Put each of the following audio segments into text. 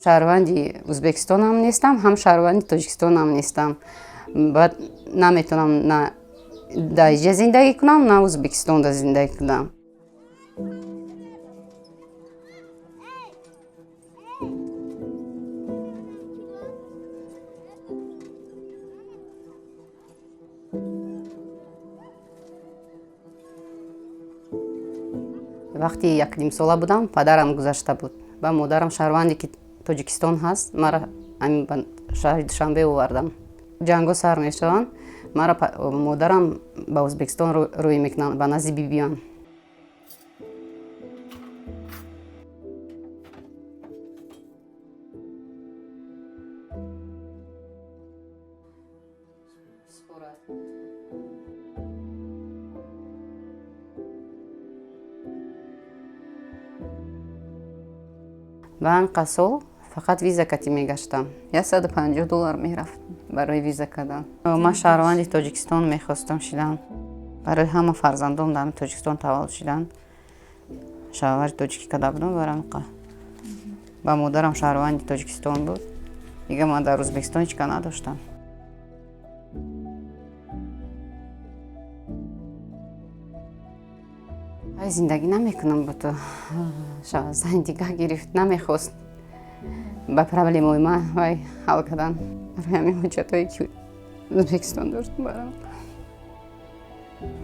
Шаҳрванди Ӯзбекистонам нестам, ҳам шаҳрванди Тоҷикистонам нестам. Баъд наметавонам на дар иҷа зиндагӣ кунам, на Ӯзбекистонда зиндагӣ кунам. Вақти якнимсола будам, падарам гузашта буд ва модарам шаҳрванде ки Тоҷикистон ҳаст, мара ба шаҳри Душанбе овардам. Ҷангҳо сар мешаванд, мара модарам ба Ӯзбекистон рӯй мекунанд, ба назди бибиям. Ба ҳамин сол фақат виза катӣ мегаштам. $150 мерафт барои виза кардан. Ман шаҳрванди Тоҷикистон мехостам шидан. Барои ҳама фарзандом дар Тоҷикистон таваллуд шидан. Шаҳрванди тоҷикӣ карда будам барои ҳамин. Ба модарам шаҳрванди Тоҷикистон буд. Дига ман дар Ӯзбекистон ҳеҷ ка надоштам. Зиндагӣ намекунам бо ту. Зани дигар гирифт, намехост ба проблемаҳои ман вай ҳал кардан. Барои ҳамин ҳуҷҷатҳое ки Ӯзбекистон дошт барам.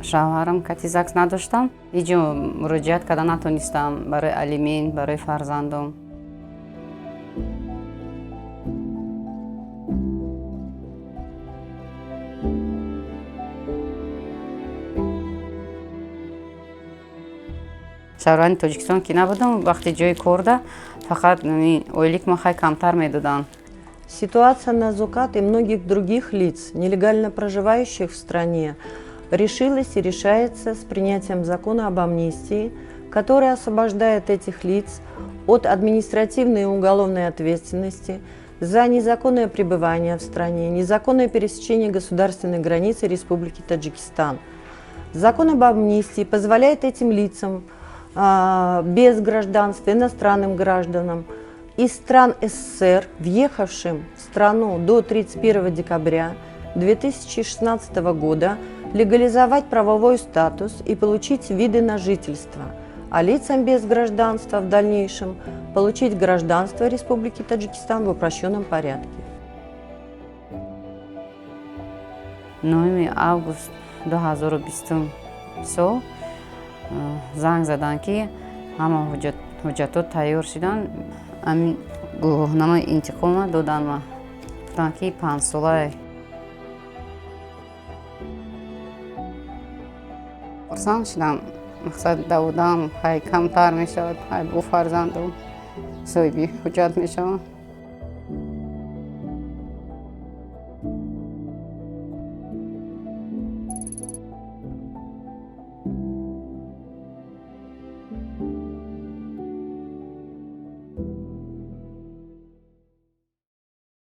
Шавҳарам кати ЗАГС надоштам, ҳеҷ ҷо муроҷиат карда натонистам барои алимент, барои фарзандом. Шаҳрванди Тоҷикистон ки набудам, вақти ҷои корда фақат ойлик ма хай камтар медоданд. Ситуация Назукат и многих других лиц, нелегально проживающих в стране, решилась и решается с принятием закона об амнистии, который освобождает этих лиц от административной и уголовной ответственности за незаконное пребывание в стране, незаконное пересечение государственной границы Республики Таджикистан. Закон об амнистии позволяет этим лицам без гражданства, иностранным гражданам из стран СССР, въехавшим в страну до 31 декабря 2016 года, легализовать правовой статус и получить виды на жительство, а лицам без гражданства в дальнейшем получить гражданство Республики Таджикистан в упрощенном порядке. 9 август 2020 сол занг заданд, ки ҳама ҳуҷҷатҳо тайёр шуданд. Ҳамин гувоҳномаи интиқолма доданд, ма гуфтанд, ки 5-солае. Хурсанд шудам, мақсад давудам хай камтар мешавад, хай бо фарзандом соҳиби ҳуҷҷат мешавам.